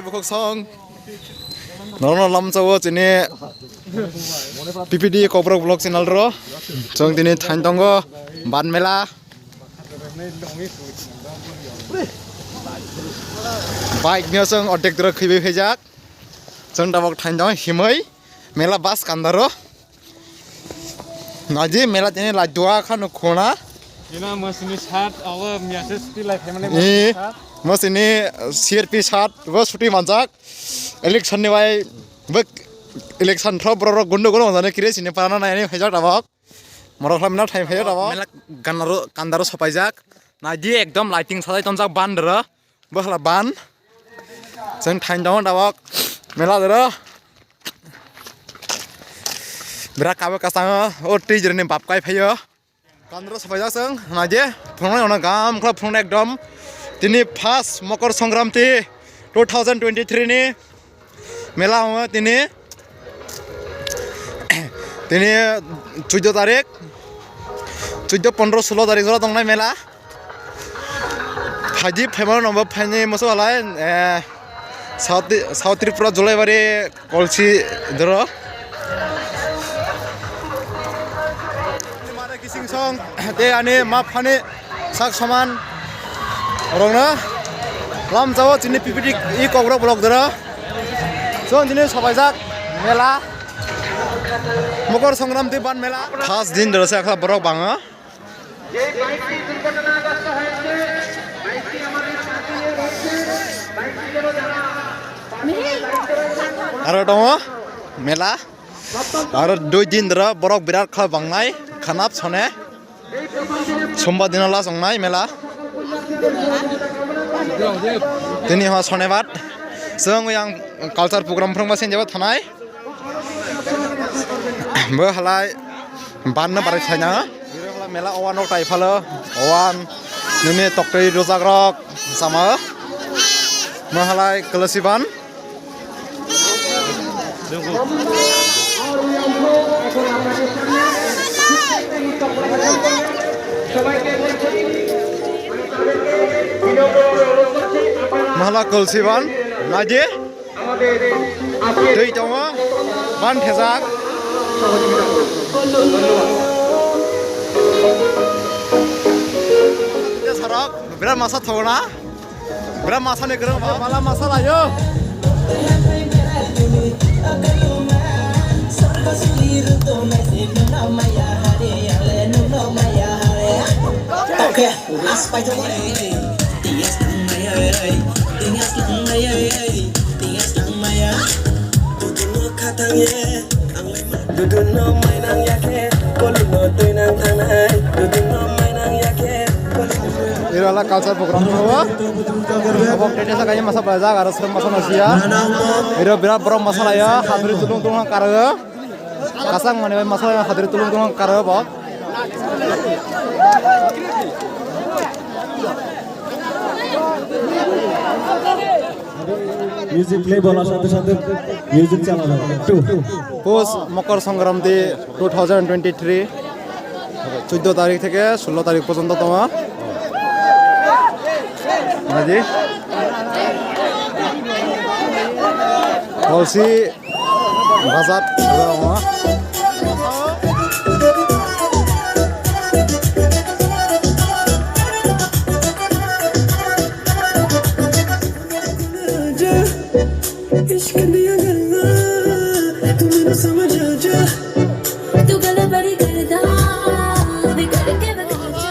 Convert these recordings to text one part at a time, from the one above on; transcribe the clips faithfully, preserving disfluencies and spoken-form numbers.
Bukhuk song. Nono lamchao chini P P D Kokborok Vlog channel ro. Chwng tini thain tongo ban mela. Bike no chwng ordek doro khibui phaijak. Chwng tabok thain tongo himui mela bus kandaro. Naji mela tini lai dua khano khona. Ina masini sat awa message ti lai phaimani. Eh, masini C R P sat bo suti manjak. Election ni bai bo election thro bro ro gundu gundu manjani kire sini parana nai ani phaijak tabok. Morok hla mela thai phaijak tabok. Mela kandaro kandaro sopaijak. Naji ekdom lighting sajai tonjak bandra. Bwkhla ban. Chwng thain tongo tabok. Mela doro. Bera kabo kasango. O twi jirani bap kai phaio. Kandro sapaijak chwng. Naje. Phunuknai ono gam khla phunuknai ekdom. Tini first Mokor Songkranti two thousand twenty-three ni. Mela wngo tini, tini chuddo tarik, chuddo, pondro, sulo tarik jora tongnai mela. Phaidi phaimano nangbo phaini moso halai, eh, South, South Tripura Jolaibari Kolsi doro. Kising song, tei ani ma phani sak saman rokno lamjao chini P P D i Kokborok block doro. Chwng tini sopaijak mela, Mokor Songkranti ban mela. First din doro se akla borok banga. Aro tongo mela. Aro dui din doro borok birat kha bangnai khanap sone. Sombar dino last wngnai mela. Tini ho Sonibar. Chwng yang culture program phrwngma senjaba thanai. Bo halai ban no barai saina. Mela owan rok tai phalo. Owan nini toktwi rwjak rok sama. Mo halai Kalasi ban. Mahala Kalasi ban, naidi. Twi tongo, ban thejak. Sarok, birat masa thogna. Bra masa ni kwrwng ba, mala masa laio. Duduno mainang yakhe, koluno tuinang thangnai. Duduno mainang yakhe, koluno. Iro ala culture program thangwa. Obo tete sa kaya masa bajak aro sir masa nasiya. Iro birat borok masa laya, hadri tulung tulung karo. Kasang mani bai masa laya, hadri tulung tulung karo bo. Music play bola sate sate music chala jao. Two. Post Makar Sankranti two thousand twenty-three, chuddo tarik theke sullo tarik porjonto tongo. Naidi. Kolsi Bazar tongo. इश्क दिया गल्ला, तू मैनू समझ आ जा। तू गल्ला बड़ी करदा, मैं करके बता जा।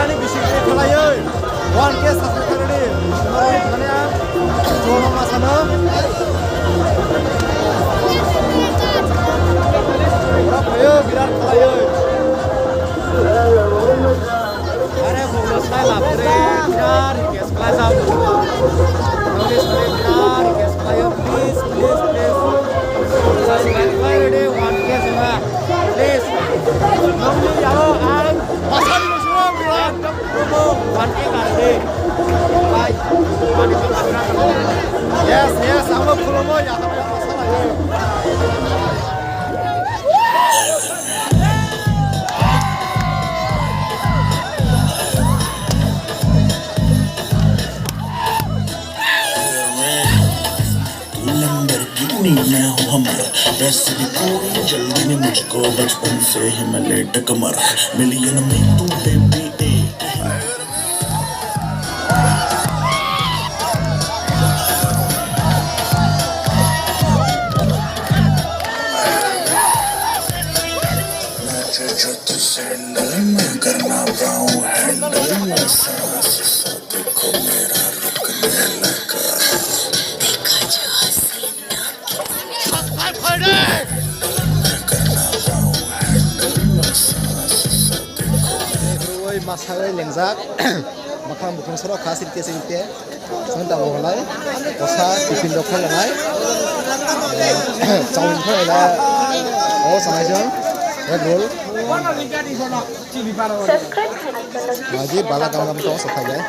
ani bisi khe khlaiwi one K subscribe khlai di. Mane ang jono masano. Oro phaio birat khlaiwi. Are bokno sai lapre, birat request khlaijak. Nokni sari birat request khlaio, please, please, please. Subscribe khlai rwdi, one K jora. Please. Nokni yago ang masani musugo birat. One K kardi. Bye. Yes, yes, amo khulumo, ya, ya, masalayo. तू लंबर कितनी मैं हूँ हमर वैसे भी पूरी जल्दी में मुझको बचपन से है मैं लेट कमर मिलियन में तू बेबी ए नाचो जो तू सैंडल में करना पाऊँ हैंडल में सांस सा देखो मेरा रुकने लगा देखा जो हसीना Oi, masai lengjak. Makhang bukhung sorok kha, sirke sirke. Song tabo halai. Kosa, tiffin rok khalanai. Chawin khalanai. O, sanai jong. Red Bull. Subscribe khaidi. Maji bala gam gam tong sathai jai.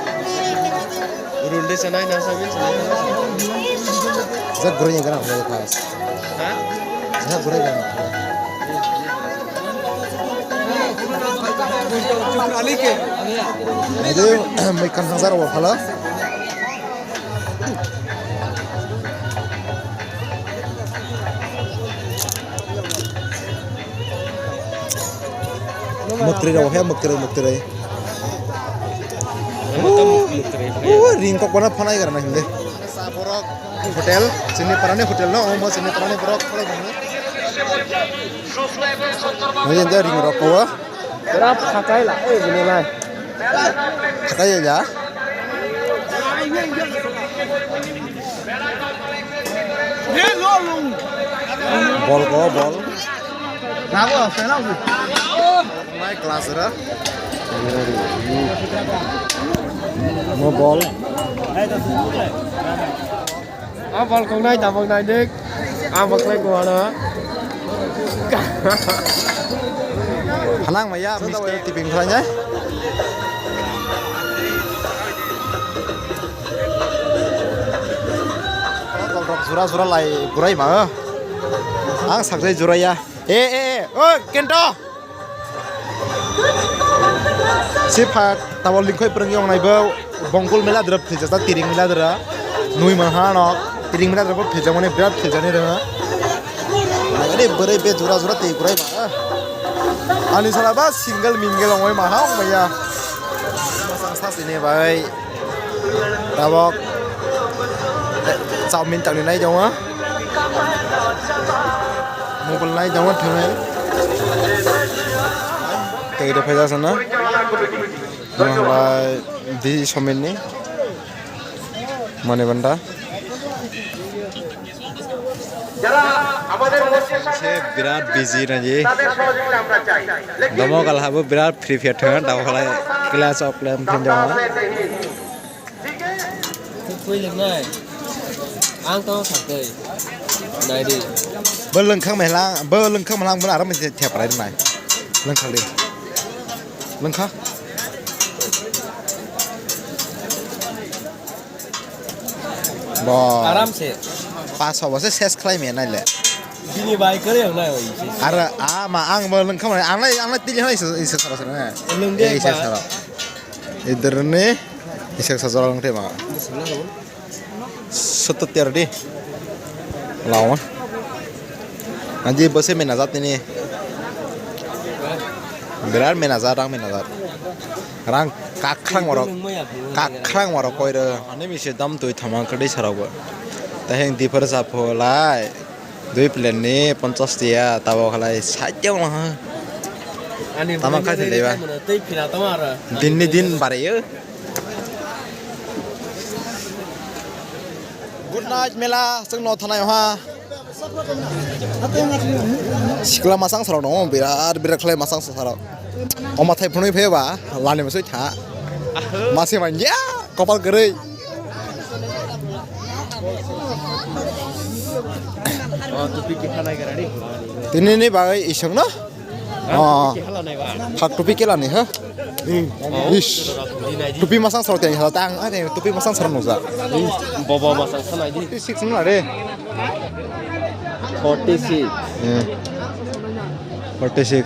Rul de sanai na sabi sanai na. Jak gurung yang kana hoi khas. Ha? Jak gurung yang. Ede, mekan hajar wa phala. Muktrwi rok he, muktrwi, muktrwi. Ring kok wana phanai gara na hindi. Hotel, chini parani hotel no, omo chini parani borok kholai bangni. Nai jeng ring rok kowa. Pura phakai la, eh, bini lai. Phakai ya. Bol ko, bol. Nai class ra. Mo bol. Ah, bol kong nai, tabok nai dik. Ah, baklai ko ana. Hanang maya, mistake tiping khlai nai. Tol rok jura jura lai gurai ma. Ang sakjai juraya. Eh, eh, eh, oh, Kento. Sipha tabok lingkhoi pwrwngwi wngnai bo Bongkul mela dwrap thwijak Tiring mela dwra nui man ha no Tiring mela dwrap thwijak mani birat thwijak ni rwngo. Ani bwrwi be jura jura tei kwrai ma. Ani sala ba single mingle ongoi ma ha ongmaya. Sasini bai. Tabok, eh, chowmin tangni nai tongo. Mobile nai tongo thwnwi. Tei rw phaijak sana. Bai di somin ni. Mani banda. যারা আমাদের মঞ্চের সামনে Se birat busy naji. তাদের সহযোগিতা আমরা চাই। Domo kal habo birat free fire thang, domo kal clash of clans thang jama. Twi lengnai. Ang to sakei. Nai di. Bo lengkhang mehlang, bo lengkhang mehlang bo aram se theprai nai. Lengkhang di. Lengkha. Bo. Aram se. Pas hobo se ses khlai me nai le. Bini bai kare ang nai oi se. Ara ama ang bo lengkhang mehlang, ang nai, ang nai tili hoi se, se sara sara. Lengde se ba. Sara. Idrni isek sajol ang tema. Sotto tiar di. Lawan. Anji bose menajat ini. Berar menajat, rang menajat. Rang kakrang warok. Kakrang warok koiro. Ani mise dam tui thama kadi sarok. Taheng dipar sapho lai. Dui plate ni ponchas tiya, tabo khalai side o ha. Ani tama bwrwi khai thile ba. Tei phina tama aro. Din ni din barayo. Good night, mela, chwng no thanai ha. Sikla masang sarok no, birat, birat khlai masang sarok. Oma thai phunui phe ba, lani masui tha. Masi manya, kopal kwrwi. Tini ni bagwi isok no? Oh. Hak tupi kelani ha? Ish. Tupi masang sor teng ha tang ane tupi masang sor nukja. Bobo masang sanai di. Forty six nung are. Forty six. Hmm. Forty six.